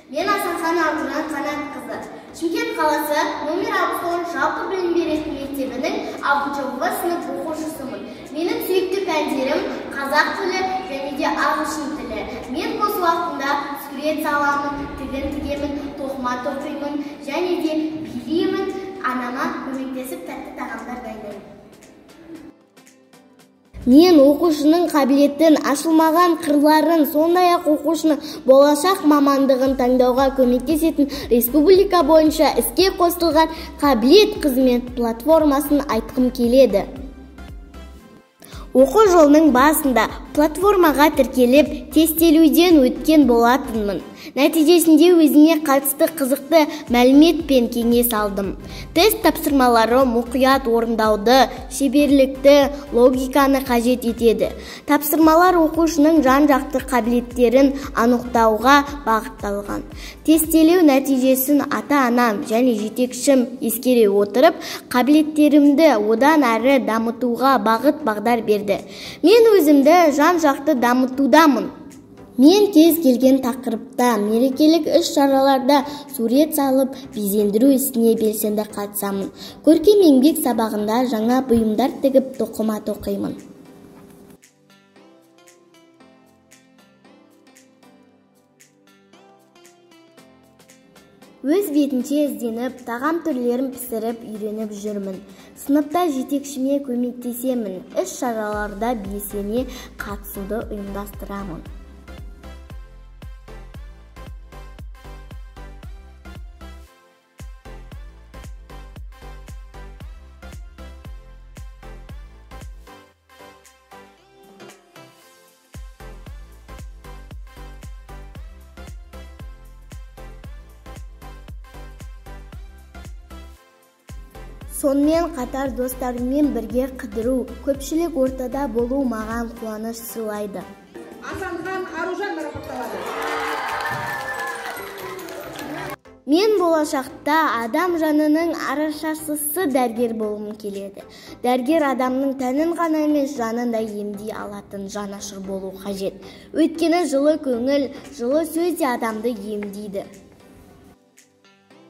Мен Асанхан Аружан Қанатқызы. Шымкент қаласы номер 69 жалпы білім беретін мектебінің 6-В сынып оқушысымын. Менің сүйікті пәндерім қазақ тілі және де ағылшын тілі. Мен бос уақытымда сурет саламын, тігін тігемін, тоқыма тоқимын және де билеймін, анама көмектесіп тәтті тағамдар дайындаймын. Мен оқушының қабілетін, ашылмаған қырларын, сондай-ақ оқушының болашақ мамандығын таңдауға көмектесетін республика бойынша іске қосылған қабілет қызмет платформасын айтқым келеді. Оқу жылының басында платформаға тіркеліп, тестелеуден өткен болатынмын. Нәтижесінде өзіне қатысты қызықты мәлімет пен кеңес алдым. Тест тапсырмалары мұқият орындауды, шеберлікті, логиканы қажет етеді. Тапсырмалар оқушының жан-жақты қабілеттерін анықтауға бағытталған. Тестелеу нәтижесін ата-анам және жетекшім ескере отырып, қабілеттерімді одан әрі дамытуға бағыт-бағдар берді. Мен өзімді жан-жақты дамытудамын. Мен кез келген тақырыпта, мерекелік іс-шараларда сурет салып, безендіру ісіне белсенді қатысамын. Көркем еңбек сабағында жаңа бұйымдар тігіп, тоқыма тоқимын. Өз бетінше ізденіп, тағам түрлерін пісіріп, үйреніп жүрмін. Сыныпта жетекшіме көмектесемін, іс-шараларда белсене қатысуды ұйымдастырамын. Сонымен қатар достарыммен бірге қыдыру, көпшілік ортада болу маған қуаныш сыйлайды. Асанхан Аружан марапатталады. Мен болашақта адам жанының арашашысы дәрігер болғым келеді. Дәрігер адамның тәнін ғана емес, жанын да емдей алатын жанашыр болу қажет. Өйткені жылы көңіл, жылы сөз де адамды емдейді.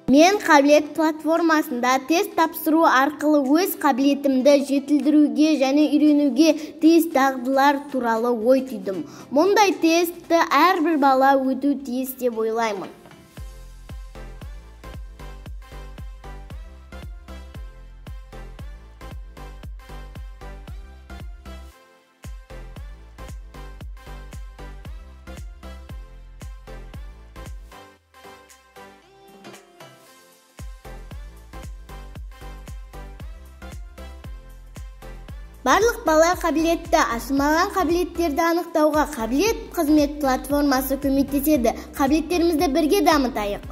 Мен қабілет платформасында тест тапсыру арқылы өз қабілетімді жетілдіруге және үйренуге тиіс дағдылар туралы ой түйдім. Мұндай тестті әрбір бала өту тиіс деп ойлаймын. Барлық бала қабілетті, ашылмаған қабілеттерді анықтауға қабілет қызмет платформасы көмектеседі. Қабілеттерімізді бірге дамытайық.